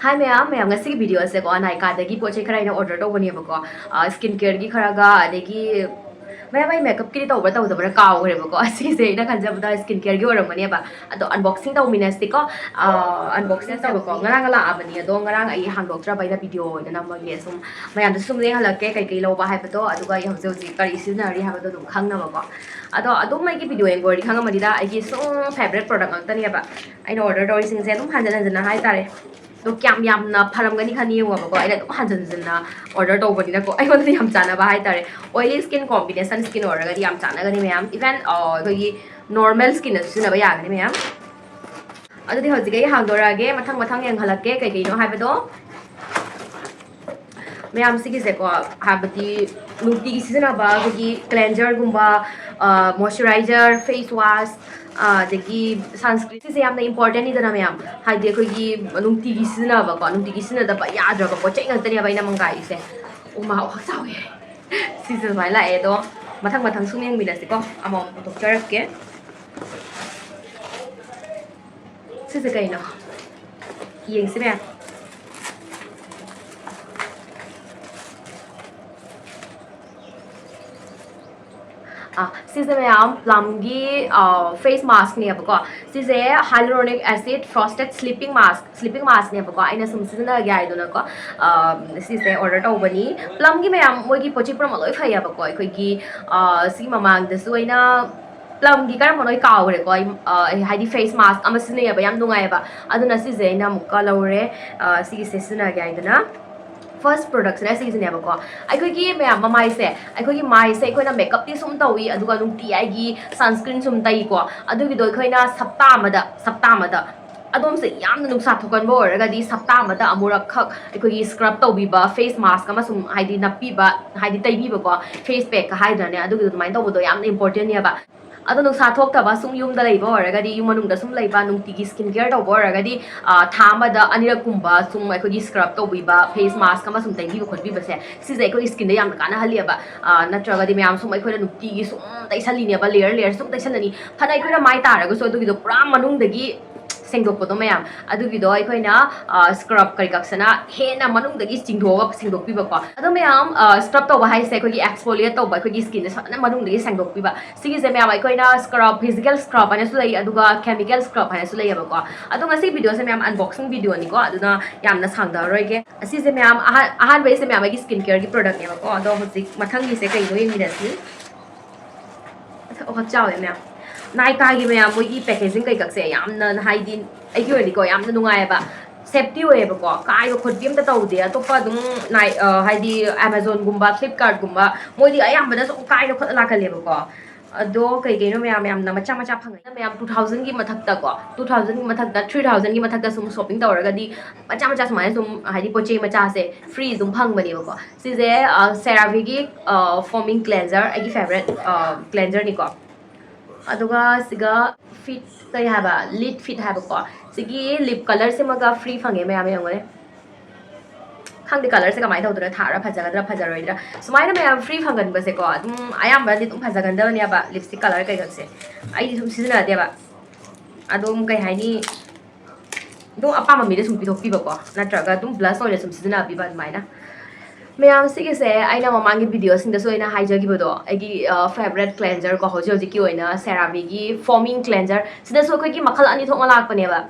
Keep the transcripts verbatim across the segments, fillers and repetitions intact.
ꯍꯥꯏ ꯃꯌꯥꯝ, ꯃꯌꯥꯝ, ꯉꯁꯤꯒꯤ ꯚꯤꯗꯤꯑꯣꯁꯦꯀꯣ, ꯅꯥꯏꯀꯥꯗꯒꯤ ꯄꯣꯠ ꯆꯩ ꯈꯔ ꯑꯩꯅ ꯑꯣꯔꯗꯔ ꯇꯧꯕꯅꯦꯕꯀꯣ꯫ ꯁ꯭ꯀꯤꯟ ꯀꯦꯌꯔꯒꯤ ꯈꯔꯒ, ꯑꯗꯒꯤ ꯃꯌꯥꯝ ꯑꯩ ꯃꯦꯀꯞꯀꯤꯗꯤ ꯇꯧꯕ꯭ꯔꯥ ꯇꯧꯗꯕ꯭ꯔꯥ ꯀꯥꯎꯈ꯭ꯔꯦꯕꯀꯣ꯫ ꯑꯁꯤꯁꯦ ꯑꯩꯅ ꯈꯟꯖꯕꯗ ꯁ꯭ꯀꯤꯟ ꯀꯦꯌꯔꯒꯤ ꯑꯣꯏꯔꯝꯒꯅꯦꯕ꯫ ꯑꯗꯣ ꯑꯟꯕꯣꯛꯁꯤꯡ ꯇꯧꯃꯤꯟꯅꯁꯤꯀꯣ꯫ ꯑꯟꯕꯣꯛꯁꯤꯡ ꯇꯧꯕꯀꯣ, ꯉꯔꯥꯡ ꯂꯥꯛꯑꯕꯅꯤ, ꯑꯗꯣ ꯉꯔꯥꯡ ꯑꯩ ꯍꯥꯡꯗꯣꯛꯇ꯭ꯔꯕ, ꯑꯩꯅ ꯚꯤꯗꯤꯑꯣ ꯑꯣꯏꯅ ꯅꯝꯃꯒꯦ꯫ ꯁꯨꯝ ꯃꯌꯥꯝꯗ ꯁꯨꯝ ꯌꯦꯡꯍꯜꯂꯛꯀꯦ ꯀꯩꯀꯩ ꯂꯧꯕ ꯍꯥꯏꯕꯗꯣ, ꯑꯗꯨꯒ ꯑꯩ ꯍꯧꯖꯤꯛ ꯍꯧꯖꯤꯛ ꯀꯔꯤ ꯁꯤꯖꯤꯟꯅꯔꯤ ꯍꯥꯏꯕꯗꯣ ꯑꯗꯨꯝ ꯈꯪꯅꯕꯀꯣ꯫ ꯑꯗꯣ ꯑꯗꯨꯝ ꯑꯩꯒꯤ ꯚꯤꯗꯤꯑꯣ ꯌꯦꯡꯕ ꯑꯣꯏꯔꯗꯤ ꯈꯪꯉꯝꯃꯅꯤꯗ, ꯑꯩꯒꯤ ꯁꯨꯝ ꯐꯦꯕꯔꯦꯠ ꯄ꯭ꯔꯣꯗꯛ ꯉꯥꯛꯇꯅꯦꯕ ꯑꯩꯅ ꯑꯣꯔꯗꯔ ꯇꯧꯔꯤꯁꯤꯡꯁꯦ, ꯑꯗꯨꯝ ꯍꯟꯖꯟ ꯍꯟꯖꯟꯅ ꯍꯥꯏꯇꯥꯔꯦ꯫ ꯑꯗꯣ ꯀꯌꯥꯝ ꯌꯥꯝꯅ ꯐꯔꯝꯒꯅꯤ ꯈꯟ ꯌꯦꯡꯉꯣꯕꯀꯣ, ꯑꯩꯅ ꯑꯗꯨꯝ ꯍꯟꯖꯟ ꯍꯟꯖꯟꯅ ꯑꯣꯔꯗꯔ ꯇꯧꯕꯅꯤꯅꯀꯣ꯫ ꯑꯩꯉꯣꯟꯗꯗꯤ ꯌꯥꯝ ꯆꯥꯟꯅꯕ ꯍꯥꯏꯇꯥꯔꯦ꯫ ꯑꯣꯏꯂꯤ ꯁ꯭ꯀꯤꯟ ꯀꯣꯝꯕꯤꯅꯦꯁꯟ ꯁ꯭ꯀꯤꯟ ꯑꯣꯏꯔꯒꯗꯤ ꯌꯥꯝ ꯆꯥꯟꯅꯒꯅꯤ ꯃꯌꯥꯝ꯫ ꯏꯚꯟ ꯑꯩꯈꯣꯏꯒꯤ ꯅꯣꯔꯃꯦꯜ ꯁ꯭ꯀꯤꯟꯗꯁꯨ ꯁꯤꯖꯤꯟꯅꯕ ꯌꯥꯒꯅꯤ ꯃꯌꯥꯝ꯫ ꯑꯗꯨꯗꯤ ꯍꯧꯖꯤꯛ ꯑꯩ ꯍꯥꯡꯗꯣꯔꯛꯑꯒꯦ, ꯃꯊꯪ ꯃꯊꯪ ꯌꯦꯡꯍꯜꯂꯛꯀꯦ ꯀꯩ ꯀꯩꯅꯣ ꯍꯥꯏꯕꯗꯣ꯫ ꯃꯌꯥꯝ ꯁꯤꯒꯤꯁꯦꯀꯣ, ꯍꯥꯏꯕꯗꯤ ꯅꯨꯡꯇꯤꯒꯤ ꯁꯤꯖꯤꯟꯅꯕ ꯑꯩꯈꯣꯏꯒꯤ ꯀ꯭ꯂꯦꯟꯖꯔꯒꯨꯝꯕ, ꯃꯣꯏꯆꯔꯥꯏꯖꯔ, ꯐꯦꯁ ꯋꯥꯁ, ꯑꯗꯒꯤ ꯁꯟꯁꯀ꯭ꯔꯤꯟ, ꯁꯤꯁꯦ ꯌꯥꯝꯅ ꯏꯝꯄꯣꯔꯇꯦꯟꯅꯤꯗꯅ ꯃꯌꯥꯝ꯫ ꯍꯥꯏꯗꯤ ꯑꯩꯈꯣꯏꯒꯤ ꯅꯨꯡꯇꯤꯒꯤ ꯁꯤꯖꯤꯟꯅꯕꯀꯣ, ꯅꯨꯡꯇꯤꯒꯤ ꯁꯤꯖꯤꯟꯅꯗꯕ ꯌꯥꯗ꯭ꯔꯕ ꯄꯣꯠ ꯆꯩ ꯉꯥꯛꯇꯅꯦꯕ ꯑꯩꯅ ꯃꯪꯒꯥꯏꯔꯤꯁꯦ꯫ ꯎꯃꯥ ꯋꯥ ꯆꯥꯎꯋꯦ꯫ ꯁꯤꯁꯨ ꯑꯗꯨꯃꯥꯏꯅ ꯂꯥꯛꯑꯦ꯫ ꯑꯗꯣ ꯃꯊꯪ ꯃꯊꯪ ꯁꯨꯝ ꯌꯦꯡꯃꯤꯟꯅꯁꯤꯀꯣ, ꯑꯃꯃꯝ ꯄꯨꯊꯣꯛꯆꯔꯛꯀꯦ꯫ ꯁꯤꯁꯦ ꯀꯩꯅꯣ? ꯌꯦꯡꯁꯤ ꯃꯌꯥꯝ꯫ ꯑꯥ, ꯁꯤꯁꯦ ꯃꯌꯥꯝ ꯄ꯭ꯂꯝꯒꯤ ꯐꯦꯁ ꯃꯥꯁꯛꯅꯦꯕꯀꯣ꯫ ꯁꯤꯁꯦ ꯍꯥꯏꯂꯨꯔꯣꯅꯤꯛ ꯑꯦꯁꯤꯠ ꯐ꯭ꯔꯣꯁꯇꯦꯠ ꯁ꯭ꯂꯤꯄꯤꯡ ꯃꯥꯁꯛ, ꯁ꯭ꯂꯤꯄꯤꯡ ꯃꯥꯁꯛꯅꯦꯕꯀꯣ꯫ ꯑꯩꯅ ꯁꯨꯝ ꯁꯤꯖꯤꯟꯅꯒꯦ ꯍꯥꯏꯗꯨꯅꯀꯣ, ꯑꯥ, ꯁꯤꯁꯦ ꯑꯣꯔꯗꯔ ꯇꯧꯕꯅꯤ꯫ ꯄ꯭ꯂꯝꯒꯤ ꯃꯌꯥꯝ ꯃꯣꯏꯒꯤ ꯄꯣꯠ ꯆꯩ ꯄꯨꯝꯅꯃꯛ ꯂꯣꯏ ꯐꯩꯌꯦꯕꯀꯣ꯫ ꯑꯩꯈꯣꯏꯒꯤ, ꯑꯥ, ꯁꯤꯒꯤ ꯃꯃꯥꯡꯗꯁꯨ ꯑꯩꯅ ꯄ꯭ꯂꯝꯒꯤ ꯀꯔꯝꯕꯅꯣ ꯑꯩ ꯀꯥꯎꯈ꯭ꯔꯦꯀꯣ꯫ ꯑꯩ, ꯑ, ꯑꯩ ꯍꯥꯏꯗꯤ ꯐꯦꯁ ꯃꯥꯁꯛ ꯑꯃ ꯁꯤꯖꯤꯟꯅꯩꯌꯦꯕ, ꯌꯥꯝ ꯅꯨꯡꯉꯥꯏꯌꯦꯕ꯫ ꯑꯗꯨꯅ ꯁꯤꯁꯦ ꯑꯩꯅ ꯑꯃꯨꯛꯀ ꯂꯧꯔꯦ꯫ ꯑ, ꯁꯤꯒꯤꯁꯦ ꯁꯤꯖꯤꯟꯅꯒꯦ ꯍꯥꯏꯗꯅ꯫ ꯐꯥꯔꯁ ꯄ꯭ꯔꯣꯗꯛꯁꯤꯅ ꯁꯤꯒꯤꯁꯤꯅꯦꯕꯀꯣ꯫ ꯑꯩꯈꯣꯏꯒꯤ ꯃꯌꯥꯝ ꯃꯃꯥꯏꯁꯦ, ꯑꯩꯈꯣꯏꯒꯤ ꯃꯥꯏꯁꯦ ꯑꯩꯈꯣꯏꯅ ꯃꯦꯀꯞꯇꯤ ꯁꯨꯝ ꯇꯧꯏ, ꯑꯗꯨꯒ ꯅꯨꯡꯇꯤꯖꯥꯏꯒꯤ ꯁꯟꯁꯀ꯭ꯔꯤꯟ ꯁꯨꯝ ꯇꯩꯀꯣ꯫ ꯑꯗꯨꯒꯤꯗꯣ ꯑꯩꯈꯣꯏꯅ ꯁꯞꯇꯥ ꯑꯃꯗ, ꯁꯞꯇꯥ ꯑꯃꯗ ꯑꯗꯣꯝꯁꯦ ꯌꯥꯝꯅ ꯅꯨꯡꯁꯥ ꯊꯣꯛꯀꯟꯕ ꯑꯣꯏꯔꯒꯗꯤ ꯁꯞꯇꯥ ꯑꯃꯗ ꯑꯃꯨꯔꯛꯈꯛ ꯑꯩꯈꯣꯏꯒꯤ ꯁ꯭ꯀ꯭ꯔꯕ ꯇꯧꯕꯤꯕ, ꯐꯦꯁ ꯃꯥꯁꯛ ꯑꯃ ꯁꯨꯝ ꯍꯥꯏꯗꯤ ꯅꯞꯄꯤꯕ, ꯍꯥꯏꯗꯤ ꯇꯩꯕꯤꯕꯀꯣ, ꯐꯦꯁ ꯄꯦꯛꯀ ꯍꯥꯏꯗ꯭ꯔꯅꯦ, ꯑꯗꯨꯒꯤꯗꯣ ꯑꯗꯨꯃꯥꯏꯅ ꯇꯧꯕꯗꯣ ꯌꯥꯝꯅ ꯏꯝꯄꯣꯔꯇꯦꯟꯅꯦꯕ꯫ ꯑꯗꯣ ꯅꯨꯡꯁꯥ ꯊꯣꯛꯇꯕ, ꯁꯨꯝ ꯌꯨꯝꯗ ꯂꯩꯕ ꯑꯣꯏꯔꯒꯗꯤ, ꯌꯨꯝ ꯃꯅꯨꯡꯗ ꯁꯨꯝ ꯂꯩꯕ, ꯅꯨꯡꯇꯤꯒꯤ ꯁ꯭ꯀꯤꯟ ꯀꯦꯌꯔ ꯇꯧꯕ ꯑꯣꯏꯔꯒꯗꯤ, ꯑ, ꯊꯥ ꯑꯃꯗ ꯑꯅꯤꯔꯛꯀꯨꯝꯕ ꯁꯨꯝ ꯑꯩꯈꯣꯏꯒꯤ ꯁ꯭ꯀ꯭ꯔꯕ ꯇꯧꯕꯤꯕ, ꯐꯦꯁ ꯃꯥꯁꯛ ꯑꯃ ꯁꯨꯝ ꯇꯩꯕꯤꯕ ꯈꯣꯠꯄꯤꯕꯁꯦ, ꯁꯤꯁꯦ ꯑꯩꯈꯣꯏꯒꯤ ꯁ꯭ꯀꯤꯟꯗ ꯌꯥꯝꯅ ꯀꯥꯟꯅꯍꯜꯂꯤꯑꯕ꯫ ꯑ, ꯅꯠꯇ꯭ꯔꯒꯗꯤ ꯃꯌꯥꯝ ꯁꯨꯝ ꯑꯩꯈꯣꯏꯅ ꯅꯨꯡꯇꯤꯒꯤ ꯁꯨꯝ ꯇꯩꯁꯜꯂꯤꯅꯦꯕ, ꯂꯦꯌꯔ ꯂꯦꯌꯔ ꯁꯨꯝ ꯇꯩꯁꯜꯂꯅꯤ꯫ ꯐꯅ ꯑꯩꯈꯣꯏꯅ ꯃꯥꯏ ꯇꯥꯔꯒꯁꯨ ꯑꯗꯨꯒꯤꯗꯣ ꯄꯨꯔꯥ ꯃꯅꯨꯡꯗꯒꯤ ꯁꯦꯡꯗꯣꯛꯄꯗꯣ ꯃꯌꯥꯝ, ꯑꯗꯨꯒꯤꯗꯣ ꯑꯩꯈꯣꯏꯅ ꯁ꯭ꯀ꯭ꯔꯕ ꯀꯔꯤ ꯀꯛꯁꯅ ꯍꯦꯟꯅ ꯃꯅꯨꯡꯗꯒꯤ ꯆꯤꯡꯊꯣꯛꯑꯒ ꯁꯦꯡꯗꯣꯛꯄꯤꯕꯀꯣ꯫ ꯑꯗꯣ ꯃꯌꯥꯝ, ꯁ꯭ꯀ꯭ꯔꯕ ꯇꯧꯕ ꯍꯥꯏꯁꯦ ꯑꯩꯈꯣꯏꯒꯤ ꯑꯦꯛꯁꯐꯣꯂꯤꯌꯦꯠ ꯇꯧꯕ, ꯑꯩꯈꯣꯏꯒꯤ ꯁ꯭ꯀꯤꯟꯁꯦ ꯐꯖꯅ ꯃꯅꯨꯡꯗꯒꯤ ꯁꯦꯡꯗꯣꯛꯄꯤꯕ꯫ ꯁꯤꯒꯤꯁꯦ ꯃꯌꯥꯝ ꯑꯩꯈꯣꯏꯅ ꯁ꯭ꯀ꯭ꯔꯕ, ꯐꯤꯖꯤꯀꯦꯜ ꯁ꯭ꯀ꯭ꯔꯕ ꯍꯥꯏꯅꯁꯨ ꯂꯩ, ꯑꯗꯨꯒ ꯀꯦꯃꯤꯀꯦꯜ ꯁ꯭ꯀ꯭ꯔꯕ ꯍꯥꯏꯅꯁꯨ ꯂꯩꯌꯦꯕꯀꯣ꯫ ꯑꯗꯣ ꯉꯁꯤ ꯚꯤꯗꯤꯑꯣꯁꯦ ꯃꯌꯥꯝ ꯑꯟꯕꯣꯛꯁꯤꯡ ꯚꯤꯗꯤꯑꯣꯅꯤꯀꯣ, ꯑꯗꯨꯅ ꯌꯥꯝꯅ ꯁꯥꯡꯊꯔꯔꯣꯏꯒꯦ꯫ ꯑꯁꯤꯁꯦ ꯃꯌꯥꯝ ꯑꯍꯥꯟ-, ꯑꯍꯥꯟꯕꯒꯤꯁꯦ ꯃꯌꯥꯝ ꯑꯩꯒꯤ ꯁ꯭ꯀꯤꯟ ꯀꯦꯌꯔꯒꯤ ꯄ꯭ꯔꯗꯛꯅꯦꯕꯀꯣ꯫ ꯑꯗꯣ ꯍꯧꯖꯤꯛ ꯃꯊꯪꯒꯤꯁꯦ ꯀꯩꯅꯣ ꯌꯦꯡꯃꯤꯟꯅꯁꯤ꯫ ꯑꯣ, ꯆꯥꯎꯋꯦ ꯃꯌꯥꯝ꯫ ꯅꯥꯏꯀꯥꯒꯤ ꯃꯌꯥꯝ ꯃꯣꯏꯒꯤ ꯄꯦꯀꯦꯖꯤꯡ ꯀꯩꯀꯛꯁꯦ ꯌꯥꯝꯅ, ꯍꯥꯏꯗꯤ, ꯑꯩꯒꯤ ꯑꯣꯏꯅꯗꯤꯀꯣ ꯌꯥꯝꯅ ꯅꯨꯡꯉꯥꯏꯌꯦꯕ, ꯁꯦꯐꯇꯤ ꯑꯣꯏꯌꯦꯕꯀꯣ, ꯀꯥꯏꯕ ꯈꯣꯠꯄꯤ ꯑꯝꯇ ꯇꯧꯗꯦ꯫ ꯑꯇꯣꯞꯄ ꯑꯗꯨꯝ ꯅꯥꯏ-, ꯑ, ꯍꯥꯏꯗꯤ Amazonꯒꯨꯝꯕ, Flipkartꯀꯨꯝꯕ, ꯃꯣꯏꯗꯤ ꯑꯌꯥꯝꯕꯅ ꯁꯨꯝ ꯀꯥꯏꯔ ꯈꯣꯠꯂ ꯂꯥꯛꯀꯜꯂꯦꯕꯀꯣ꯫ ꯑꯗꯣ ꯀꯩ ꯀꯩꯅꯣ ꯃꯌꯥꯝ ꯌꯥꯝꯅ ꯃꯆꯥ ꯃꯆꯥ ꯐꯪꯉꯦ ꯃꯌꯥꯝ, two thousandꯒꯤ ꯃꯊꯛꯇ ꯀꯣ, two thousandꯒꯤ ꯃꯊꯛꯇ, three thousandꯒꯤ ꯃꯊꯛꯇ ꯁꯨꯝ ꯁꯣꯞꯄꯤꯡ ꯇꯧꯔꯒꯗꯤ ꯃꯆꯥ ꯃꯆꯥ ꯁꯨꯃꯥꯏꯅ ꯁꯨꯝ, ꯍꯥꯏꯗꯤ, ꯄꯣꯠ ꯆꯩ ꯃꯆꯥꯁꯦ ꯐ꯭ꯔꯤ ꯑꯗꯨꯝ ꯐꯪꯕꯅꯦꯕꯀꯣ꯫ ꯁꯤꯁꯦ, ꯑ, CeraVeꯒꯤ, ꯑ, ꯐꯣꯃꯤꯡ ꯀ꯭ꯂꯦꯟꯖꯔ, ꯑꯩꯒꯤ ꯐꯦꯕꯔꯦꯠ, ꯑ, ꯀ꯭ꯂꯦꯟꯖꯔꯅꯤꯀꯣ꯫ ꯑꯗꯨꯒ ꯁꯤꯒ ꯐꯤꯠ ꯀꯩ ꯍꯥꯏꯕ, ꯂꯤꯠ ꯐꯤꯠ ꯍꯥꯏꯕꯀꯣ꯫ ꯁꯤꯒꯤ ꯂꯤꯞ ꯀꯂꯔꯁꯤꯃꯒ ꯐ꯭ꯔꯤ ꯐꯪꯉꯦ ꯃꯌꯥꯝ, ꯌꯦꯡꯉꯨꯅꯦ꯫ ꯈꯪꯗꯦ ꯀꯂꯔꯁꯦ ꯀꯃꯥꯏꯅ ꯇꯧꯗꯣꯏꯅꯣ, ꯊꯥꯔ ꯐꯖꯒꯗ꯭ꯔꯥ ꯐꯖꯔꯣꯏꯗ꯭ꯔꯥ꯫ ꯁꯨꯃꯥꯏꯅ ꯃꯌꯥꯝ ꯐ꯭ꯔꯤ ꯐꯪꯒꯟꯕꯁꯦꯀꯣ, ꯑꯗꯨꯝ ꯑꯌꯥꯝꯕꯅꯗꯤ ꯑꯗꯨꯝ ꯐꯖꯒꯟꯗꯕꯅꯦꯕ ꯂꯤꯞꯁꯇꯤꯛ ꯀꯂꯔ ꯀꯩꯀꯥꯁꯦ꯫ ꯑꯩꯗꯤ ꯁꯨꯝ ꯁꯤꯖꯤꯟꯅꯗꯦꯕ꯫ ꯑꯗꯨꯝ ꯀꯩ ꯍꯥꯏꯅꯤ, ꯑꯗꯨꯝ ꯑꯄꯥꯝꯕ ꯃꯤꯗ ꯁꯨꯝ ꯄꯤꯊꯣꯛꯄꯤꯕꯀꯣ, ꯅꯠꯇ꯭ꯔꯒ ꯑꯗꯨꯝ ꯕ꯭ꯂꯁ ꯑꯣꯏꯅ ꯁꯨꯝ ꯁꯤꯖꯤꯟꯅꯕꯤꯕ ꯑꯗꯨꯃꯥꯏꯅ꯫ ꯃꯌꯥꯝ, ꯁꯤꯒꯤꯁꯦ ꯑꯩꯅ ꯃꯃꯥꯡꯒꯤ ꯚꯤꯗꯤꯑꯣꯁꯤꯡꯗꯁꯨ ꯑꯩꯅ ꯍꯥꯏꯖꯈꯤꯕꯗꯣ, ꯑꯩꯒꯤ, ꯑ, ꯐꯦꯕꯔꯦꯠ ꯀ꯭ꯂꯦꯟꯖꯔ ꯀꯣ, ꯍꯧꯖꯤꯛ ꯍꯧꯖꯤꯛꯀꯤ ꯑꯣꯏꯅ CeraVeꯒꯤ ꯐꯣꯃꯤꯡ ꯀ꯭ꯂꯦꯟꯖꯔ꯫ ꯁꯤꯗꯁꯨ ꯑꯩꯈꯣꯏꯒꯤ ꯃꯈꯜ ꯑꯅꯤ ꯊꯣꯛꯅ ꯂꯥꯛꯄꯅꯦꯕ꯫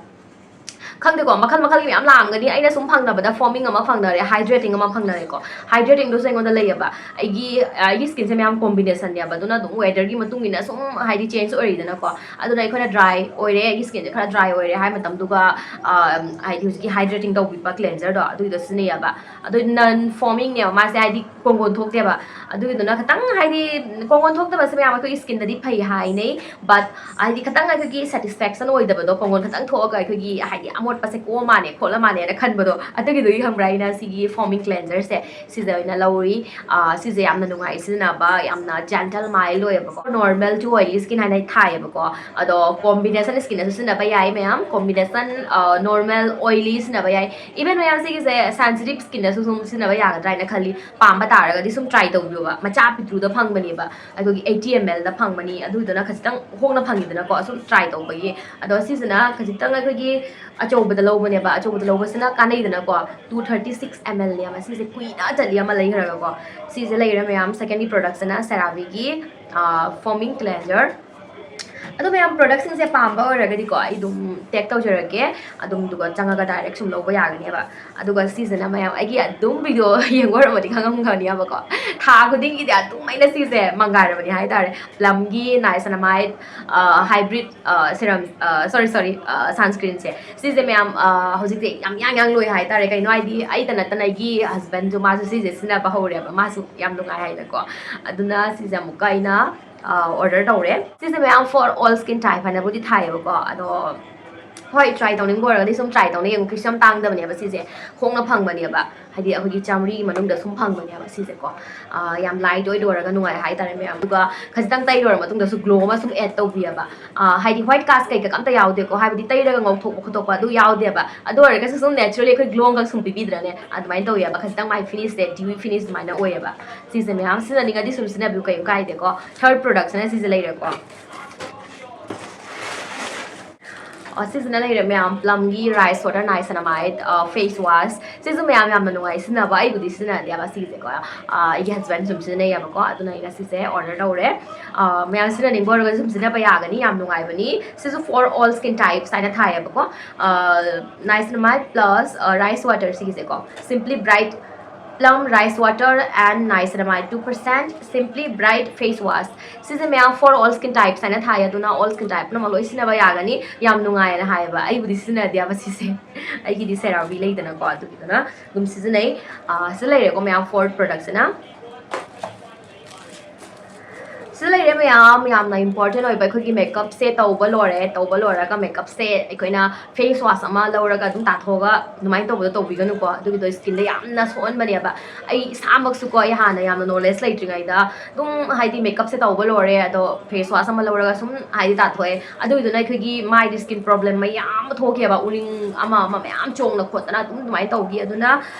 ꯈꯪꯗꯦꯀꯣ, ꯃꯈꯜ ꯃꯈꯜꯒꯤ ꯃꯌꯥꯝ ꯂꯥꯛꯑꯝꯒꯅꯤ꯫ ꯑꯩꯅ ꯁꯨꯝ ꯐꯪꯅꯕꯗ ꯐꯣꯃꯤꯡ ꯑꯃ ꯐꯪꯅꯔꯦ, ꯍꯥꯏꯗ꯭ꯔꯦꯇꯤꯡ ꯑꯃ ꯐꯪꯅꯔꯦꯀꯣ꯫ ꯍꯥꯏꯗ꯭ꯔꯦꯇꯤꯡꯗꯨꯁꯨ ꯑꯩꯉꯣꯟꯗ ꯂꯩꯌꯦꯕ꯫ ꯑꯩꯒꯤ, ꯑꯩꯒꯤ ꯁ꯭ꯀꯤꯟꯁꯦ ꯃꯌꯥꯝ ꯀꯣꯝꯕꯤꯅꯦꯁꯟꯅꯦꯕ, ꯑꯗꯨꯅ ꯑꯗꯨꯝ ꯋꯦꯗꯔꯒꯤ ꯃꯇꯨꯡ ꯏꯟꯅ ꯁꯨꯝ, ꯍꯥꯏꯗꯤ, ꯆꯦꯟꯖ ꯑꯣꯏꯔꯤꯗꯅꯀꯣ꯫ ꯑꯗꯨꯅ ꯑꯩꯈꯣꯏꯅ ꯗ꯭ꯔꯥꯏ ꯑꯣꯏꯔꯦ, ꯑꯩꯒꯤ ꯁ꯭ꯀꯤꯟꯁꯦ ꯈꯔ ꯗ꯭ꯔꯥꯏ ꯑꯣꯏꯔꯦ ꯍꯥꯏ ꯃꯇꯝꯗꯨꯒ, ꯑ, ꯍꯥꯏꯗꯤ, ꯍꯧꯖꯤꯛꯀꯤ ꯍꯥꯏꯗ꯭ꯔꯦꯇꯤꯡ ꯇꯧꯕꯤꯕ ꯀ꯭ꯂꯦꯟꯖꯔꯗꯣ ꯑꯗꯨꯒꯤꯗꯣ ꯁꯤꯖꯤꯟꯅꯩꯌꯦꯕ꯫ ꯑꯗꯣ ꯅꯟ ꯐꯣꯃꯤꯡꯅꯦꯕ ꯃꯥꯁꯦ, ꯍꯥꯏꯗꯤ, ꯀꯣꯡꯒꯣꯟ ꯊꯣꯛꯇꯦꯕ꯫ ꯑꯗꯨꯒꯤꯗꯨꯅ ꯈꯤꯇꯪ, ꯍꯥꯏꯗꯤ, ꯀꯣꯡꯒꯣꯟ ꯊꯣꯛꯇꯕꯁꯦ ꯃꯌꯥꯝ ꯑꯩꯈꯣꯏꯒꯤ ꯁ꯭ꯀꯤꯟꯗꯗꯤ ꯐꯩ ꯍꯥꯏꯅꯩ, ꯕꯠ ꯍꯥꯏꯗꯤ ꯈꯤꯇꯪ ꯑꯩꯈꯣꯏꯒꯤ ꯁꯦꯇꯤꯁꯐꯦꯛꯁꯟ ꯑꯣꯏꯗꯕꯗꯣ, ꯀꯣꯡꯒꯣꯟ ꯈꯤꯇꯪ ꯊꯣꯛꯑꯒ ꯑꯩꯈꯣꯏꯒꯤ, ꯍꯥꯏꯗꯤ, ꯑꯃꯣꯠ ꯄꯁꯦ ꯀꯣꯛꯑ ꯃꯥꯅꯦ ꯈꯣꯠꯂ ꯃꯥꯅꯦꯅ ꯈꯟꯕꯗꯣ, ꯑꯗꯨꯒꯤꯗꯨꯒꯤ ꯈꯪꯕ꯭ꯔꯥ, ꯑꯩꯅ ꯁꯤꯒꯤ foaming cleanserꯁꯦ ꯁꯤꯁꯦ ꯑꯣꯏꯅ ꯂꯧꯔꯤ꯫ ꯑ, ꯁꯤꯁꯦ ꯌꯥꯝꯅ ꯅꯨꯡꯉꯥꯏ ꯁꯤꯖꯤꯟꯅꯕ, ꯌꯥꯝꯅ gentle mild ꯑꯣꯏꯌꯦꯕꯀꯣ꯫ Normal to oily skin ꯍꯥꯏꯅ ꯊꯥꯏꯌꯦꯕꯀꯣ꯫ ꯑꯗꯣ combination skinꯗꯁꯨ ꯁꯤꯖꯤꯟꯅꯕ ꯌꯥꯏ ꯃꯌꯥꯝ, combination, ꯑ, normal oily ꯁꯤꯖꯤꯟꯅꯕ ꯌꯥꯏ꯫ Even ꯃꯌꯥꯝ ꯁꯤꯒꯤꯁꯦ sensitive skinꯗꯁꯨ ꯁꯨꯝ ꯁꯤꯖꯤꯟꯅꯕ ꯌꯥꯒꯗ꯭ꯔꯥ ꯍꯥꯏꯅ ꯈꯜꯂꯤ꯫ ꯄꯥꯝꯕ ꯇꯥꯔꯒꯗꯤ ꯁꯨꯝ try ꯇꯧꯕꯤꯌꯣꯕ꯫ ꯃꯆꯥ ꯄꯤꯛꯇ꯭ꯔꯨꯗ ꯐꯪꯕꯅꯦꯕ, ꯑꯩꯈꯣꯏꯒꯤ eighty ml ꯗ ꯐꯪꯕꯅꯤ, ꯑꯗꯨꯗꯨꯅ ꯈꯖꯤꯛꯇꯪ ꯍꯣꯡꯅ ꯐꯪꯉꯤꯗꯅꯀꯣ, ꯁꯨꯝ try ꯇꯧꯕꯒꯤ꯫ ꯑꯗꯣ ꯁꯤꯁꯤꯅ ꯈꯖꯤꯛꯇꯪ ꯑꯩꯈꯣꯏꯒꯤ ꯑꯆꯧꯕꯗ ꯂꯧꯕꯅꯦꯕ, ꯑꯆꯧꯕꯗ ꯂꯧꯕꯁꯤꯅ ꯀꯥꯟꯅꯩꯗꯅꯀꯣ꯫ Two thirty six ml ꯅꯦꯕ ꯁꯤꯁꯦ, ꯀꯨꯏꯅ ꯆꯠꯂꯤ ꯑꯃ ꯂꯩꯈ꯭ꯔꯒꯀꯣ꯫ ꯁꯤꯁꯦ ꯂꯩꯔꯦ ꯃꯌꯥꯝ꯫ Secondꯒꯤ productꯁꯤꯅ CeraVeꯒꯤ, ꯑ, foaming cleanser꯫ ꯑꯗꯣ ꯃꯌꯥꯝ productꯁꯤꯡꯁꯦ ꯄꯥꯝꯕ ꯑꯣꯏꯔꯒꯗꯤꯀꯣ, ꯑꯩ ꯑꯗꯨꯝ tag ꯇꯧꯖꯔꯛꯀꯦ, ꯑꯗꯨꯝ ꯑꯗꯨꯒ ꯆꯪꯉꯒ direct ꯁꯨꯝ ꯂꯧꯕ ꯌꯥꯒꯅꯦꯕ꯫ ꯑꯗꯨꯒ ꯁꯤꯁꯤꯅ ꯃꯌꯥꯝ ꯑꯩꯒꯤ ꯑꯗꯨꯝ video ꯌꯦꯡꯕ ꯑꯣꯏꯔꯝꯃꯗꯤ ꯈꯪꯉꯝꯒꯅꯦꯕꯀꯣ, ꯊꯥ ꯈꯨꯗꯤꯡꯒꯤꯗꯤ ꯑꯗꯨꯝ ꯑꯩꯅ ꯁꯤꯁꯦ ꯃꯪꯒꯥꯏꯔꯕꯅꯤ ꯍꯥꯏꯇꯥꯔꯦ꯫ Plumꯒꯤ niacinamide, ꯑ, hybrid, ꯑ, serum, ꯑ, sorry, sorry, ꯑ, sunscreenꯁꯦ꯫ ꯁꯤꯁꯦ ꯃꯌꯥꯝ, ꯑ, ꯍꯧꯖꯤꯛꯁꯦ ꯌꯥꯝ ꯌꯥꯡ ꯌꯥꯡ ꯂꯣꯏ ꯍꯥꯏꯇꯥꯔꯦ꯫ ꯀꯩꯅꯣ ꯍꯥꯏꯗꯤ ꯑꯩꯇ ꯅꯠꯇꯅ ꯑꯩꯒꯤ husbandꯁꯨ, ꯃꯥꯁꯨ ꯁꯤꯁꯦ ꯁꯤꯖꯤꯟꯅꯕ ꯍꯧꯔꯦꯕ, ꯃꯥꯁꯨ ꯌꯥꯝ ꯅꯨꯡꯉꯥꯏ ꯍꯥꯏꯅꯀꯣ꯫ ꯑꯗꯨꯅ ꯁꯤꯁꯦ ꯑꯃꯨꯛꯀ ꯑꯩꯅ, ꯑ, order ꯇꯧꯔꯦ꯫ ꯁꯤꯁꯦ ꯃꯌꯥꯝ for all skin type ꯍꯥꯏꯅꯕꯨꯗꯤ ꯊꯥꯏꯌꯦꯕꯀꯣ, ꯑꯗꯣ ꯍꯣꯏ, try ꯇꯧꯅꯤꯡꯕ ꯑꯣꯏꯔꯒꯗꯤ ꯁꯨꯝ try ꯇꯧꯅ ꯌꯦꯡꯉꯨ꯫ ꯀꯩꯁꯨ ꯌꯥꯝ ꯇꯥꯡꯗꯕꯅꯦꯕ ꯁꯤꯁꯦ, ꯍꯣꯡꯅ ꯐꯪꯕꯅꯦꯕ, ꯍꯥꯏꯗꯤ ꯑꯩꯈꯣꯏꯒꯤ ꯆꯥꯃꯔꯤꯒꯤ ꯃꯅꯨꯡꯗ ꯁꯨꯝ ꯐꯪꯕꯅꯦꯕ ꯁꯤꯁꯦꯀꯣ꯫ ꯑ, ꯌꯥꯝ light ꯑꯣꯏ ꯂꯣꯏꯔꯒ ꯅꯨꯡꯉꯥꯏ ꯍꯥꯏꯇꯥꯔꯦ ꯃꯌꯥꯝ꯫ ꯑꯗꯨꯒ ꯈꯖꯤꯛꯇꯪ ꯇꯩ ꯂꯣꯏꯔ ꯃꯇꯨꯡꯗꯁꯨ glow ꯑꯃ ꯁꯨꯝ add ꯇꯧꯕꯤꯌꯦꯕ꯫ ꯑ, ꯍꯥꯏꯗꯤ white cast ꯀꯩꯀꯥ ꯑꯝꯇ ꯌꯥꯎꯗꯦꯀꯣ, ꯍꯥꯏꯕꯗꯤ ꯇꯩꯔꯒ ꯉꯧꯊꯣꯛꯄ ꯈꯣꯠꯇꯣꯛꯄ ꯑꯗꯨ ꯌꯥꯎꯗꯦꯕ꯫ ꯑꯗꯨ ꯑꯣꯏꯔꯒꯁꯨ ꯁꯨꯝ naturally ꯑꯩꯈꯣꯏ glow ꯑꯃꯈꯛ ꯁꯨꯝ ꯄꯤꯕꯤꯗ꯭ꯔꯅꯦ, ꯑꯗꯨꯃꯥꯏꯅ ꯇꯧꯋꯦꯕ꯫ ꯈꯖꯤꯛꯇꯪ ꯃꯥꯏ finishꯁꯦ dewy finish ꯑꯗꯨꯃꯥꯏꯅ ꯑꯣꯏꯌꯦꯕ꯫ ꯁꯤꯁꯦ ꯃꯌꯥꯝ ꯁꯤꯖꯤꯟꯅꯅꯤꯡꯉꯗꯤ ꯁꯨꯝ ꯁꯤꯖꯤꯟꯅꯕꯤꯌꯨ, ꯀꯩꯝ ꯀꯥꯏꯗꯦꯀꯣ꯫ Third productꯁꯤꯅ ꯁꯤꯁꯦ ꯂꯩꯔꯦꯀꯣ꯫ ꯑ, ꯁꯤꯁꯤꯅ ꯂꯩꯔꯦ ꯃꯌꯥꯝ, Plumꯒꯤ rice water niacinamide, ꯑ, face wash꯫ ꯁꯤꯁꯨ ꯃꯌꯥꯝ ꯌꯥꯝꯅ ꯅꯨꯡꯉꯥꯏ ꯁꯤꯖꯤꯟꯅꯕ, ꯑꯩꯕꯨꯗꯤ ꯁꯤꯖꯤꯟꯅꯗꯦꯕ ꯁꯤꯁꯦꯀꯣ꯫ ꯑ, ꯑꯩꯒꯤ husband ꯁꯨꯝ ꯁꯤꯖꯤꯟꯅꯩꯌꯦꯕꯀꯣ, ꯑꯗꯨꯅ ꯑꯩꯅ ꯁꯤꯁꯦ order ꯇꯧꯔꯦ꯫ ꯑ, ꯃꯌꯥꯝ ꯁꯤꯖꯤꯟꯅꯅꯤꯡꯕ ꯑꯣꯏꯔꯒꯁꯨ ꯁꯨꯝ ꯁꯤꯖꯤꯟꯅꯕ ꯌꯥꯒꯅꯤ, ꯌꯥꯝ ꯅꯨꯡꯉꯥꯏꯕꯅꯤ꯫ ꯁꯤꯁꯨ for all skin types ꯍꯥꯏꯅ ꯊꯥꯏꯌꯦꯕꯀꯣ꯫ ꯑ, niacinamide plus, ꯑ, rice water ꯁꯤꯒꯤꯁꯦꯀꯣ, Simply Bright Plum rice water and niacinamide two percent Simply Bright face wash꯫ ꯁꯤꯁꯦ ꯃꯌꯥꯝ for all skin types ꯍꯥꯏꯅ ꯊꯥꯏ, ꯑꯗꯨꯅ all skin type ꯄꯨꯝꯅꯃꯛ ꯂꯣꯏ ꯁꯤꯖꯤꯟꯅꯕ ꯌꯥꯒꯅꯤ꯫ ꯌꯥꯝ ꯅꯨꯡꯉꯥꯏꯌꯦꯅ ꯍꯥꯏꯌꯦꯕ, ꯑꯩꯕꯨꯗꯤ ꯁꯤꯖꯤꯟꯅꯗꯦꯕ ꯁꯤꯁꯦ꯫ ꯑꯩꯒꯤꯗꯤ CeraVe ꯂꯩꯗꯅꯀꯣ, ꯑꯗꯨꯒꯤꯗꯨꯅ ꯑꯗꯨꯝ ꯁꯤꯖꯤꯟꯅꯩ꯫ ꯑ, ꯁꯤꯗ ꯂꯩꯔꯦꯀꯣ ꯃꯌꯥꯝ four productꯁꯤꯅ꯫ ꯁꯤꯗ ꯂꯩꯔꯦ ꯃꯌꯥꯝ, ꯌꯥꯝꯅ ꯏꯝꯄꯣꯔꯇꯦꯟ ꯑꯣꯏꯕ ꯑꯩꯈꯣꯏꯒꯤ ꯃꯦꯀꯞꯁꯦ ꯇꯧꯕ ꯂꯣꯏꯔꯦ꯫ ꯇꯧꯕ ꯂꯣꯏꯔꯒ ꯃꯦꯀꯞꯁꯦ ꯑꯩꯈꯣꯏꯅ ꯐꯦꯁ ꯋꯥꯁ ꯑꯃ ꯂꯧꯔꯒ ꯑꯗꯨꯝ ꯇꯥꯊꯣꯛꯑꯒ ꯑꯗꯨꯃꯥꯏꯅ ꯇꯧꯕꯗꯣ ꯇꯧꯕꯤꯒꯅꯨꯀꯣ꯫ ꯑꯗꯨꯒꯤꯗꯣ ꯁ꯭ꯀꯤꯟꯗ ꯌꯥꯝꯅ ꯁꯣꯛꯍꯟꯕꯅꯦꯕ꯫ ꯑꯩ ꯏꯁꯥꯃꯛꯁꯨꯀꯣ, ꯑꯩ ꯍꯥꯟꯅ ꯌꯥꯝꯅ ꯅꯣꯂꯦꯖ ꯂꯩꯇ꯭ꯔꯤꯉꯩꯗ ꯑꯗꯨꯝ ꯍꯥꯏꯗꯤ ꯃꯦꯀꯞꯁꯦ ꯇꯧꯕ ꯂꯣꯏꯔꯦ, ꯑꯗꯣ ꯐꯦꯁ ꯋꯥꯁ ꯑꯃ ꯂꯧꯔꯒ ꯁꯨꯝ ꯍꯥꯏꯗꯤ ꯇꯥꯊꯣꯛꯑꯦ꯫ ꯑꯗꯨꯒꯤꯗꯨꯅ ꯑꯩꯈꯣꯏꯒꯤ ꯃꯥꯏꯗꯤ ꯁ꯭ꯀꯤꯟ ꯄ꯭ꯔꯣꯕ꯭ꯂꯦꯝ ꯃꯌꯥꯝ ꯑꯃ ꯊꯣꯛꯈꯤꯑꯕ, ꯎꯔꯤꯡ ꯑꯃ ꯑꯃ ꯃꯌꯥꯝ ꯆꯣꯡꯅ ꯈꯣꯠꯇꯅ ꯑꯗꯨꯝ ꯑꯗꯨꯃꯥꯏꯅ ꯇꯧꯈꯤ꯫ ꯑꯗꯨꯅ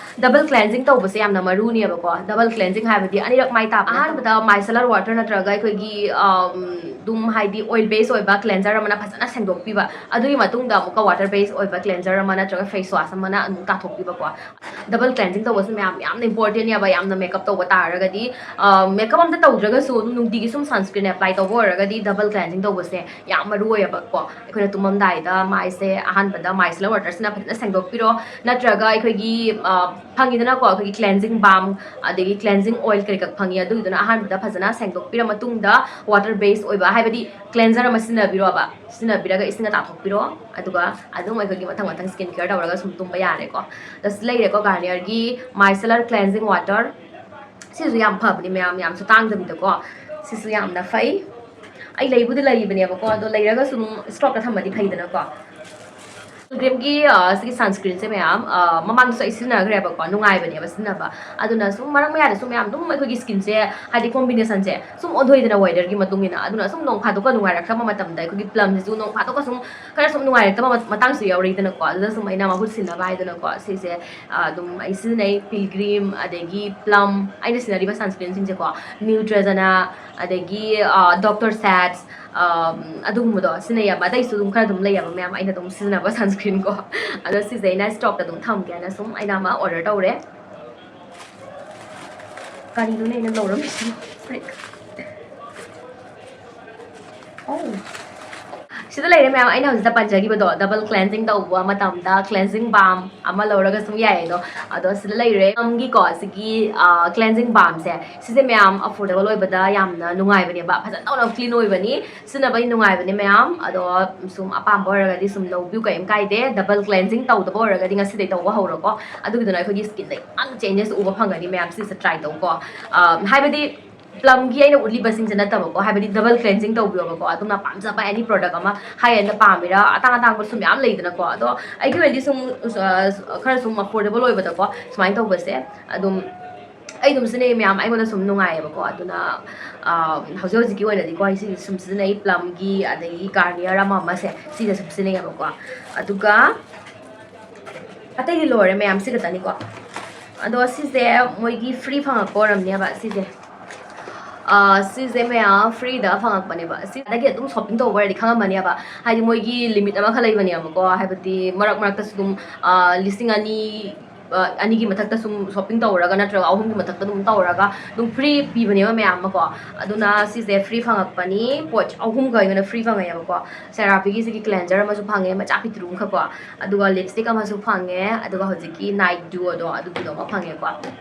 ꯗꯕꯜ ꯀ꯭ꯂꯦꯟꯖꯤꯡ ꯇꯧꯕꯁꯦ ꯌꯥꯝꯅ ꯃꯔꯨꯅꯦꯕꯀꯣ꯫ ꯗꯕꯜ ꯀ꯭ꯂꯦꯟꯖꯤꯡ ꯍꯥꯏꯕꯗꯤ ꯑꯅꯤꯔꯛ ꯃꯥꯏ ꯇꯥꯕ ꯅꯠꯇꯕ꯫ ꯑꯍꯥꯟꯕꯗ ꯃꯥꯏꯁꯦꯂꯔ ꯋꯥꯇꯔ ꯅꯠꯇ꯭ꯔꯒ ꯑꯩꯈꯣꯏꯒꯤ, ꯑꯝ, ꯑꯗꯨꯝ ꯍꯥꯏꯗꯤ ꯑꯣꯏꯜ ꯕꯦꯁ ꯑꯣꯏꯕ ꯀ꯭ꯂꯦꯟꯖꯔ ꯑꯃꯅ ꯐꯖꯅ ꯁꯦꯡꯗꯣꯛꯄꯤꯕ꯫ ꯑꯗꯨꯒꯤ ꯃꯇꯨꯡꯗ ꯑꯃꯨꯛꯀ ꯋꯥꯇꯔ ꯕꯦꯁ ꯑꯣꯏꯕ ꯀ꯭ꯂꯦꯟꯖꯔ ꯑꯃ ꯅꯠꯇ꯭ꯔꯒ ꯐꯦꯁ ꯋꯥꯁ ꯑꯃꯅ ꯑꯃꯨꯛ ꯇꯥꯊꯣꯛꯄꯤꯕꯀꯣ꯫ ꯗꯕꯜ ꯀ꯭ꯂꯦꯟꯖꯤꯡ ꯇꯧꯕꯁꯦ ꯃꯌꯥꯝ ꯌꯥꯝꯅ ꯏꯝꯄꯣꯔꯇꯦꯟꯅꯦꯕ, ꯌꯥꯝꯅ ꯃꯦꯀꯞ ꯇꯧꯕ ꯇꯥꯔꯒꯗꯤ꯫ ꯑ, ꯃꯦꯀꯞ ꯑꯝꯇ ꯇꯧꯗ꯭ꯔꯒꯁꯨ ꯑꯗꯨꯝ ꯅꯨꯡꯇꯤꯒꯤ ꯁꯨꯝ ꯁꯟꯁꯀ꯭ꯔꯤꯟ ꯑꯦꯄ꯭ꯂꯥꯏ ꯇꯧꯕ ꯑꯣꯏꯔꯒꯗꯤ ꯗꯕꯜ ꯀ꯭ꯂꯦꯟꯖꯤꯡ ꯇꯧꯕꯁꯦ ꯌꯥꯝ ꯃꯔꯨ ꯑꯣꯏꯌꯦꯕꯀꯣ꯫ ꯑꯩꯈꯣꯏꯅ ꯇꯨꯝꯃꯝꯗꯥꯏꯗ ꯃꯥꯏꯁꯦ ꯑꯍꯥꯟꯕꯗ ꯃꯥꯏꯁꯦꯂꯔ ꯋꯥꯇꯔꯁꯤꯅ ꯐꯖꯅ ꯁꯦꯡꯗꯣꯛꯄꯤꯔꯣ, ꯅꯠꯇ꯭ꯔꯒ ꯑꯩꯈꯣꯏꯒꯤ, ꯑ, ꯐꯪꯉꯤꯗꯅꯀꯣ, ꯑꯩꯈꯣꯏꯒꯤ ꯀ꯭ꯂꯦꯟꯖꯤꯡ ꯕꯥꯝ, ꯑꯗꯒꯤ ꯀ꯭ꯂꯦꯟꯖꯤꯡ ꯑꯣꯏꯜ ꯀꯔꯤ ꯀꯔꯤ ꯐꯪꯉꯤ, ꯑꯗꯨꯒꯤꯗꯨꯅ ꯑꯍꯥꯟꯕꯗ ꯐꯖꯅ ꯁꯦꯡꯗꯣꯛꯄꯤꯔ ꯃꯇꯨꯡꯗ ꯋꯥꯇꯔ ꯕꯦꯁ ꯑꯣꯏꯕ, ꯍꯥꯏꯕꯗꯤ ꯀ꯭ꯂꯦꯟꯖꯔ ꯑꯃ ꯁꯤꯖꯤꯟꯅꯕꯤꯔꯣꯕ, ꯁꯤꯖꯤꯟꯅꯕꯤꯔꯒ ꯏꯁꯤꯡꯅ ꯇꯥꯊꯣꯛꯄꯤꯔꯣ, ꯑꯗꯨꯒ ꯑꯗꯨꯝ ꯑꯩꯈꯣꯏꯒꯤ ꯃꯊꯪ ꯃꯊꯪ ꯁ꯭ꯀꯤꯟ ꯀꯦꯌꯔ ꯇꯧꯔꯒ ꯁꯨꯝ ꯇꯨꯝꯕ ꯌꯥꯔꯦꯀꯣ꯫ ꯑꯗ ꯁꯤ ꯂꯩꯔꯦꯀꯣ, ꯒꯥꯔꯅꯤꯌꯔꯒꯤ ꯃꯥꯏꯁꯦꯂꯔ ꯀ꯭ꯂꯦꯟꯖꯤꯡ ꯋꯥꯇꯔ꯫ ꯁꯤꯁꯨ ꯌꯥꯝ ꯐꯕꯅꯤ ꯃꯌꯥꯝ, ꯌꯥꯝꯁꯨ ꯇꯥꯡꯗꯕꯤꯗꯀꯣ꯫ ꯁꯤꯁꯨ ꯌꯥꯝꯅ ꯐꯩ꯫ ꯑꯩ ꯂꯩꯕꯨꯗꯤ ꯂꯩꯕꯅꯦꯕꯀꯣ, ꯑꯗꯣ ꯂꯩꯔꯒꯁꯨ ꯑꯗꯨꯝ ꯁ꯭ꯇꯣꯛꯇ ꯊꯝꯃꯗꯤ ꯐꯩꯗꯅꯀꯣ꯫ ꯀ꯭ꯔꯤꯝꯒꯤ, ꯑ, ꯁꯤꯒꯤ ꯁꯟꯁꯀ꯭ꯔꯤꯟꯁꯦ ꯃꯌꯥꯝ, ꯑ, ꯃꯃꯥꯡꯗꯁꯨ ꯑꯩ ꯁꯤꯖꯤꯟꯅꯈ꯭ꯔꯦꯕꯀꯣ, ꯅꯨꯡꯉꯥꯏꯕꯅꯦꯕ ꯁꯤꯖꯤꯟꯅꯕ꯫ ꯑꯗꯨꯅ ꯁꯨꯝ ꯃꯔꯛ ꯃꯌꯥꯗ ꯁꯨꯝ ꯃꯌꯥꯝ ꯑꯗꯨꯝ ꯑꯩꯈꯣꯏꯒꯤ ꯁ꯭ꯀꯤꯟꯁꯦ, ꯍꯥꯏꯗꯤ ꯀꯣꯝꯕꯤꯅꯦꯁꯟꯁꯦ ꯁꯨꯝ ꯑꯣꯟꯊꯣꯛꯏꯗꯅ ꯋꯦꯗꯔꯒꯤ ꯃꯇꯨꯡ ꯏꯟꯅ꯫ ꯑꯗꯨꯅ ꯁꯨꯝ ꯅꯣꯡ ꯐꯥꯗꯣꯛꯀ ꯅꯨꯡꯉꯥꯏꯔꯛꯇꯕ ꯃꯇꯝꯗ ꯑꯩꯈꯣꯏꯒꯤ ꯄ꯭ꯂꯝꯁꯤꯁꯨ ꯅꯣꯡ ꯐꯥꯗꯣꯛꯀ ꯁꯨꯝ ꯈꯔ ꯁꯨꯝ ꯅꯨꯡꯉꯥꯏꯔꯛꯇꯕ ꯃ-, ꯃꯇꯥꯡꯁꯨ ꯌꯥꯎꯔꯛꯏꯗꯅꯀꯣ꯫ ꯑꯗꯨꯗ ꯁꯨꯝ ꯑꯩꯅ ꯃꯍꯨꯠ ꯁꯤꯟꯅꯕ ꯍꯥꯏꯗꯅꯀꯣ, ꯁꯤꯁꯦ, ꯑ, ꯑꯗꯨꯝ ꯑꯩ ꯁꯤꯖꯤꯟꯅꯩ꯫ ꯄꯤꯜꯒ꯭ꯔꯤꯝ, ꯑꯗꯒꯤ ꯄ꯭ꯂꯝ, ꯑꯩꯅ ꯁꯤꯖꯤꯟꯅꯔꯤꯕ ꯁꯟꯁꯀ꯭ꯔꯤꯟꯁꯤꯡꯁꯦꯀꯣ, ꯅ꯭ꯌꯨꯇ꯭ꯔꯦꯖꯅꯥ, ꯑꯗꯒꯤ, ꯑ, ꯗꯣꯛꯇꯔ ꯁꯦꯠꯁ, ꯑ, ꯑꯗꯨꯒꯨꯝꯕꯗꯣ ꯁꯤꯖꯤꯟꯅꯩꯌꯦꯕ꯫ ꯑꯇꯩꯁꯨ ꯑꯗꯨꯝ ꯈꯔ ꯑꯗꯨꯝ ꯂꯩꯌꯦꯕ ꯃꯌꯥꯝ ꯑꯩꯅ ꯑꯗꯨꯝ ꯁꯤꯖꯤꯟꯅꯕ ꯁꯟꯁꯀ꯭ꯔꯤꯟꯀꯣ꯫ ꯑꯗꯣ ꯁꯤꯁꯦ ꯑꯩꯅ ꯁ꯭ꯇꯣꯛꯇ ꯑꯗꯨꯝ ꯊꯝꯒꯦꯅ ꯁꯨꯝ ꯑꯩꯅ ꯑꯃ ꯑꯣꯔꯗꯔ ꯇꯧꯔꯦ꯫ ꯀꯔꯤꯅꯣꯅꯦ ꯑꯩꯅ ꯂꯧꯔꯝꯃꯤꯁꯤꯕꯣ? ꯑꯧ꯫ ꯁꯤꯗ ꯂꯩꯔꯦ ꯃꯌꯥꯝ, ꯑꯩꯅ ꯍꯧꯖꯤꯛꯇ ꯄꯟꯖꯈꯤꯕꯗꯣ, ꯗꯕꯜ ꯀ꯭ꯂꯦꯟꯖꯤꯡ ꯇꯧꯕ ꯃꯇꯝꯗ ꯀ꯭ꯂꯦꯟꯖꯤꯡ ꯕꯥꯝ ꯑꯃ ꯂꯧꯔꯒ ꯁꯨꯝ ꯌꯥꯏꯌꯦꯗꯣ꯫ ꯑꯗꯣ ꯁꯤꯗ ꯂꯩꯔꯦ ꯄ꯭ꯂꯝꯒꯤꯀꯣ, ꯁꯤꯒꯤ, ꯑ, ꯀ꯭ꯂꯦꯟꯖꯤꯡ ꯕꯥꯝꯁꯦ꯫ ꯁꯤꯁꯦ ꯃꯌꯥꯝ ꯑꯐꯣꯔꯗꯦꯕꯜ ꯑꯣꯏꯕꯗ ꯌꯥꯝꯅ ꯅꯨꯡꯉꯥꯏꯕꯅꯦꯕ, ꯐꯖꯅ ꯇꯧꯅ ꯀ꯭ꯂꯤꯟ ꯑꯣꯏꯕꯅꯤ, ꯁꯤꯖꯤꯟꯅꯕꯗꯤ ꯅꯨꯡꯉꯥꯏꯕꯅꯤ ꯃꯌꯥꯝ꯫ ꯑꯗꯣ ꯁꯨꯝ ꯑꯄꯥꯝꯕ ꯑꯣꯏꯔꯒꯗꯤ ꯁꯨꯝ ꯂꯧꯕꯤꯌꯨ, ꯀꯔꯤꯝ ꯀꯥꯏꯗꯦ꯫ ꯗꯕꯜ ꯀ꯭ꯂꯦꯟꯖꯤꯡ ꯇꯧꯗꯕ ꯑꯣꯏꯔꯒꯗꯤ ꯉꯁꯤꯗꯩ ꯇꯧꯕ ꯍꯧꯔꯣꯀꯣ, ꯑꯗꯨꯒꯤꯗꯨꯅ ꯑꯩꯈꯣꯏꯒꯤ ꯁ꯭ꯀꯤꯟꯗ ꯌꯥꯝ ꯆꯦꯟꯖꯦꯁ ꯎꯕ ꯐꯪꯒꯅꯤ ꯃꯌꯥꯝ꯫ ꯁꯤꯁꯦ ꯇ꯭ꯔꯥꯏ ꯇꯧꯀꯣ꯫ ꯑ, ꯍꯥꯏꯕꯗꯤ Plumꯒꯤ ꯑꯩꯅ ꯎꯠꯂꯤꯕꯁꯤꯡꯁꯦ ꯅꯠꯇꯕꯀꯣ, ꯍꯥꯏꯕꯗꯤ double cleansing ꯇꯧꯕꯤꯌꯣꯕꯀꯣ꯫ ꯑꯗꯨꯝꯅ ꯄꯥꯝꯖꯕ any product ꯑꯃ, high endꯗ ꯄꯥꯝꯃꯤꯔꯥ, ꯑꯇꯥꯡ ꯑꯇꯥꯡꯕꯁꯨ ꯃꯌꯥꯝ ꯂꯩꯗꯅꯀꯣ꯫ ꯑꯗꯣ ꯑꯩꯒꯤ ꯑꯣꯏꯅꯗꯤ ꯁꯨꯝ, ꯑ, ꯈꯔ ꯁꯨꯝ affordable ꯑꯣꯏꯕꯗꯀꯣ ꯁꯨꯃꯥꯏꯅ ꯇꯧꯕꯁꯦ ꯑꯗꯨꯝ ꯑꯩ ꯑꯗꯨꯝ ꯁꯤꯖꯤꯟꯅꯩ ꯃꯌꯥꯝ, ꯑꯩꯉꯣꯟꯗ ꯁꯨꯝ ꯅꯨꯡꯉꯥꯏꯌꯦꯕꯀꯣ꯫ ꯑꯗꯨꯅ, ꯑ, ꯍꯧꯖꯤꯛ ꯍꯧꯖꯤꯛꯀꯤ ꯑꯣꯏꯅꯗꯤꯀꯣ ꯑꯩ ꯁꯤ ꯁꯨꯝ ꯁꯤꯖꯤꯟꯅꯩ, Plumꯒꯤ, ꯑꯗꯒꯤ Garnier ꯑꯃ ꯑꯃꯁꯦ, ꯁꯤꯁꯦ ꯁꯨꯝ ꯁꯤꯖꯤꯟꯅꯩꯌꯦꯕꯀꯣ꯫ ꯑꯗꯨꯒ ꯑꯇꯩꯗꯤ ꯂꯣꯏꯔꯦ ꯃꯌꯥꯝ, ꯁꯤ ꯈꯛꯇꯅꯤꯀꯣ꯫ ꯑꯗꯣ ꯁꯤꯁꯦ ꯃꯣꯏꯒꯤ free ꯐꯪꯉꯛꯄ ꯑꯣꯏꯔꯝꯅꯦꯕ ꯁꯤꯁꯦ꯫ ꯑ, ꯁꯤꯁꯦ ꯃꯌꯥꯝ freeꯗ ꯐꯪꯉꯛꯄꯅꯦꯕ꯫ ꯁꯤꯗꯒꯤ ꯑꯗꯨꯝ shopping ꯇꯧꯕ ꯑꯣꯏꯔꯗꯤ ꯈꯪꯉꯝꯃꯅꯦꯕ, ꯍꯥꯏꯗꯤ ꯃꯣꯏꯒꯤ limit ꯑꯃꯈꯛ ꯂꯩꯕꯅꯦꯕꯀꯣ꯫ ꯍꯥꯏꯕꯗꯤ ꯃꯔꯛ ꯃꯔꯛꯇꯁꯨ ꯑꯗꯨꯝ, ꯑ, ꯂꯤꯁꯤꯡ ꯑꯅꯤ, ꯑ, ꯑꯅꯤꯒꯤ ꯃꯊꯛꯇ ꯁꯨꯝ shopping ꯇꯧꯔꯒ ꯅꯠꯇ꯭ꯔꯒ ꯑꯍꯨꯝꯒꯤ ꯃꯊꯛꯇ ꯑꯗꯨꯝ ꯇꯧꯔꯒ ꯑꯗꯨꯝ free ꯄꯤꯕꯅꯦꯕ ꯃꯌꯥꯝ ꯑꯃꯀꯣ꯫ ꯑꯗꯨꯅ ꯁꯤꯁꯦ free ꯐꯪꯉꯛꯄꯅꯤ, ꯄꯣꯠ ꯑꯍꯨꯝꯒ ꯑꯩꯉꯣꯟꯗ free ꯐꯪꯉꯛꯑꯦꯕꯀꯣ꯫ CeraVeꯒꯤ ꯁꯤꯒꯤ cleanser ꯑꯃꯁꯨ ꯐꯪꯉꯦ, ꯃꯆꯥ ꯄꯤꯛꯇ꯭ꯔꯨ ꯑꯃꯈꯛꯀꯣ꯫ ꯑꯗꯨꯒ lipstick ꯑꯃꯁꯨ ꯐꯪꯉꯦ, ꯑꯗꯨꯒ ꯍꯧꯖꯤꯛꯀꯤ Night Duoꯗꯣ ꯑꯗꯨꯒꯤꯗꯣ ꯑꯃ ꯐꯪꯉꯦꯀꯣ꯫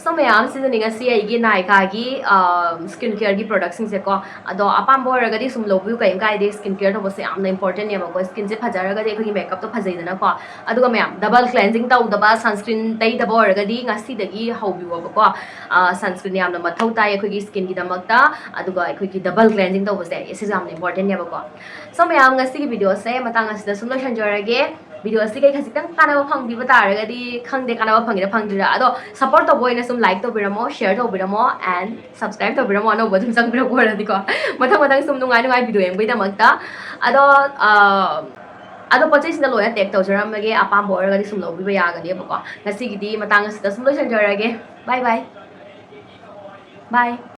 So ꯃꯌꯥꯝ, ꯁꯤꯗꯅꯤ ꯉꯁꯤ ꯑꯩꯒꯤ Nykaaꯒꯤ, ꯑ, skin careꯒꯤ productꯁꯤꯡꯁꯦꯀꯣ꯫ ꯑꯗꯣ ꯑꯄꯥꯝꯕ ꯑꯣꯏꯔꯒꯗꯤ ꯁꯨꯝ ꯂꯧꯕꯤꯌꯨ, ꯀꯩꯝ ꯀꯥꯏꯗꯦ꯫ Skin care ꯇꯧꯕꯁꯦ ꯌꯥꯝꯅ importantꯅꯦꯕꯀꯣ꯫ Skinꯁꯦ ꯐꯖꯔꯒꯗꯤ ꯑꯩꯈꯣꯏꯒꯤ makeupꯇꯣ ꯐꯖꯩꯗꯅꯀꯣ꯫ ꯑꯗꯨꯒ ꯃꯌꯥꯝ, double cleansing ꯇꯧꯗꯕ, sunscreen ꯇꯩꯗꯕ ꯑꯣꯏꯔꯒꯗꯤ ꯉꯁꯤꯗꯒꯤ ꯍꯧꯕꯤꯌꯣꯕꯀꯣ꯫ ꯑ, sunscreen ꯌꯥꯝꯅ ꯃꯊꯧ ꯇꯥꯏ ꯑꯩꯈꯣꯏꯒꯤ skinꯒꯤꯗꯃꯛꯇ꯫ ꯑꯗꯨꯒ ꯑꯩꯈꯣꯏꯒꯤ double cleansing ꯇꯧꯕꯁꯦ ꯁꯤꯁꯨ ꯌꯥꯝꯅ importantꯅꯦꯕꯀꯣ꯫ So ꯃꯌꯥꯝ, ꯉꯁꯤꯒꯤ videoꯁꯦ ꯃꯇꯥꯡ ꯑꯁꯤꯗ ꯁꯨꯝ ꯂꯣꯏꯁꯤꯟꯖꯔꯒꯦ꯫ Videoꯁꯤ ꯀꯩ ꯈꯖꯤꯛꯇꯪ ꯀꯥꯟꯅꯕ ꯐꯪꯕꯤꯕ ꯇꯥꯔꯒꯗꯤ ꯈꯪꯗꯦ, ꯀꯥꯟꯅꯕ ꯐꯪꯉꯤꯔꯥ ꯐꯪꯗ꯭ꯔꯤꯔꯥ, ꯑꯗꯣ support ꯇꯧꯕ ꯑꯣꯏꯅ ꯁꯨꯝ like ꯇꯧꯕꯤꯔꯝꯃꯣ, share ꯇꯧꯕꯤꯔꯝꯃꯣ, and subscribe ꯇꯧꯕꯤꯔꯝꯃꯣ, ꯑꯅꯧꯕ ꯑꯗꯨꯝ ꯆꯪꯕꯤꯔꯛꯄ ꯑꯣꯏꯔꯗꯤꯀꯣ꯫ ꯃꯊꯪ ꯃꯊꯪ ꯁꯨꯝ ꯅꯨꯡꯉꯥꯏ ꯅꯨꯡꯉꯥꯏ video ꯌꯦꯡꯕꯒꯤꯗꯃꯛꯇ꯫ ꯑꯗꯣ, ꯑ, ꯑꯗꯣ ꯄꯣꯠ ꯆꯩꯁꯤꯡꯗ ꯂꯣꯏꯅ tag ꯇꯧꯖꯔꯝꯃꯒꯦ, ꯑꯄꯥꯝꯕ ꯑꯣꯏꯔꯒꯗꯤ ꯁꯨꯝ ꯂꯧꯕꯤꯕ ꯌꯥꯒꯅꯦꯕꯀꯣ꯫ ꯉꯁꯤꯒꯤꯗꯤ ꯃꯇꯥꯡ ꯑꯁꯤꯗ ꯁꯨꯝ ꯂꯣꯏꯁꯤꯟꯖꯔꯒꯦ꯫ Bye bye. Bye.